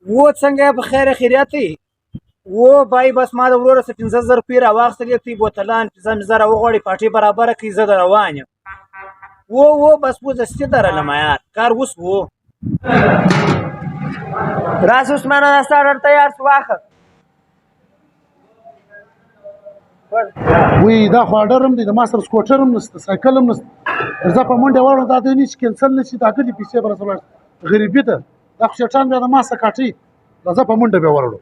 و څنګه په خیر خیریت یې؟ و بای بس ما د وروره څخه 5000 روپۍ راواخیستلې، ته یې بوتلان پیزه میزه راوغواړي، پارټي برابره کړي، زه در روان یم. و و بس و دستي درلم یار، کار اوس و. راشه عثمانه، دا ستا آرډر تیار شو، واخله. وی دا خو آرډر هم دی، د ما سره سکوټر هم نشته، سایکل هم نشته، زه په منډه وړم، دا دی نه چې کینسل نه شي، دا ګډې پیسې به راسره لاړ شي. غریبي ده، دا خو شیطان بیا د ما څخه کاټي، زه په منډه بیا ورړو.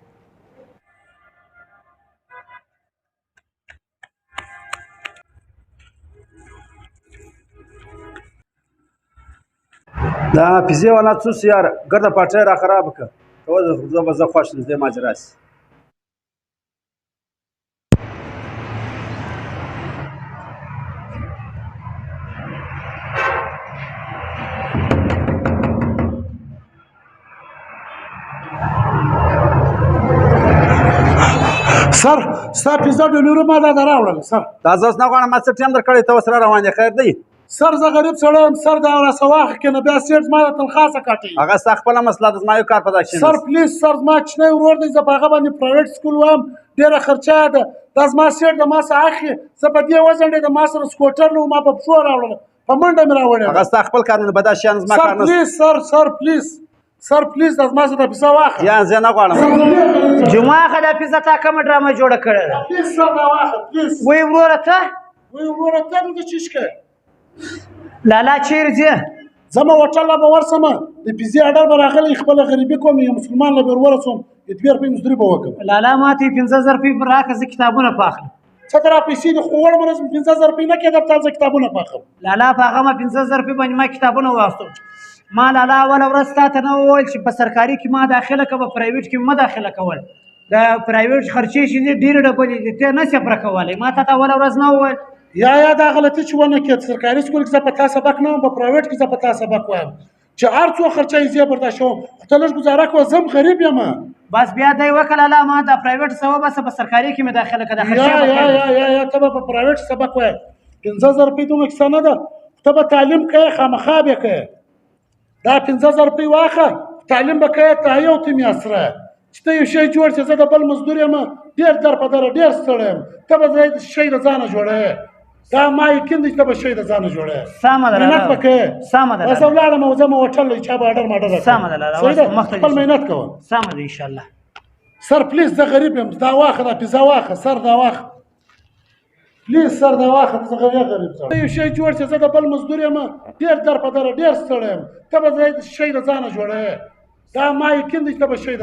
دا پیزې والا څه شو یاره، ګرده پاټی را خراب کړه، ته وځه، زه به زه خوښ یم، زه ماجرا شي. سر ستا پیزا ډیلیوري ما دا راوړل سر. دا زه اوس نه غواړم، ما څه ټیم درکړی، ته اوس را روان یې، خیر دی؟ سر زه غریب سړی یم سر، دا راسه واخله که نه بیا سیټ زما د تنخوا څخه کټوي. هغه ستا خپله مسله ده، زما یو کار په دا کښې سر پلیز سر، زما کوچنی ورور دی، زه په هغه باندې پرایویټ سکول وایم، ډېره خرچه ده، دا زما سیټ د ما څخه اخلي، زه په دې وځنډېدم، ما سره سکوټر نه و، ما په پښو راوړله، په منډه مې راوړې. هغه ستا خپل کارونه، به دا شیان زما سر کار نه. پلیز سر، سر پلیز سر، پلیز دا زما څخه دا پیسه واخله. یا زه نه غواړم. جمعه خه دا پیزه تا کومه ډرامه جوړه کړې ده؟ پلیز سر دا واخله پلیز. وای وروره ته؟ وای وروره ته دلته څه شي کوې؟ لالا چیرې ځې؟ زه به هوټل له به ورسم، د پیزې آرډر به راغلی، خپله غریبي کوم، یو مسلمان له به ورسوم، د دوې روپۍ مزدوري به وکړم. لالا ما ته یې 5000 روپۍ پر راکړه، زه کتابونه په اخلم. څه ته را پیسې دي، خو وړمه ورځ مې 5000 روپۍ نه کېده، ته زه کتابونه په اخلم. لالا په هغه ما 5000 روپۍ باندې ما کتابونه واخیستل. ما لالا اوله ورځ تا ته نه وویل چې په سرکاري کې ما داخله که په پرایویټ کې مه داخله کول، د پرایویټ خرچې چې دي ډېرې ډبلې دي، ته نه شې پوره کولی. ما تا ته اوله ورځ نه وویل؟ یا یا دا غلطي چې ونه کړې، سرکاري سکول کې زه په تا سبق نه وایم، په پرایویټ کې زه په تا سبق وایم، چې هر څو خرچه یې زه برداشت کوم، خو ته لږ ګزاره کوه، زه هم غریب یم. بس بیا دی وکړه لالا، ما دا پرایویټ څه وباسه، په سرکاري کې مې داخله کړه، دا خرچې یا به یا کوې. یا یا یا ته به په پرایویټ سبق وایې، 5000 روپۍ دومره کیسه نه ده، خو ته به تعلیم کوې، خامخا به کوې. دا 5000 روپۍ واخله، تعلیم به کوې، تا یو ته مې اسره چې ته یو شی جوړ شې، زه د بل مزدور یم، ډېر در په دره، ډېر ستړی یم، ته به شی د ځانه جوړوې، دا ما یقین دی چې ته به شی د ځانه جوړوې. سمه ده محنت به کوې. سمه ده. زه ولاړم او ځم هوټل له چا به آرډر ماډر راکړم. سمه ده لالا، صحیح ده؟ مخته خپل محنت کوه. سمه ده ان شاء الله. سر پلیز زه غریب یم، دا واخله، دا پیزا واخله سر، دا واخله پلیز سر، دا واخله، زه غریب سړی یو شی جوړ شې، زه د بل مزدور یم، ډېر در په دره، ډېر ستړی یم، ته به شی د ځانه جوړوې، دا ما یقین دی چې ته به شی د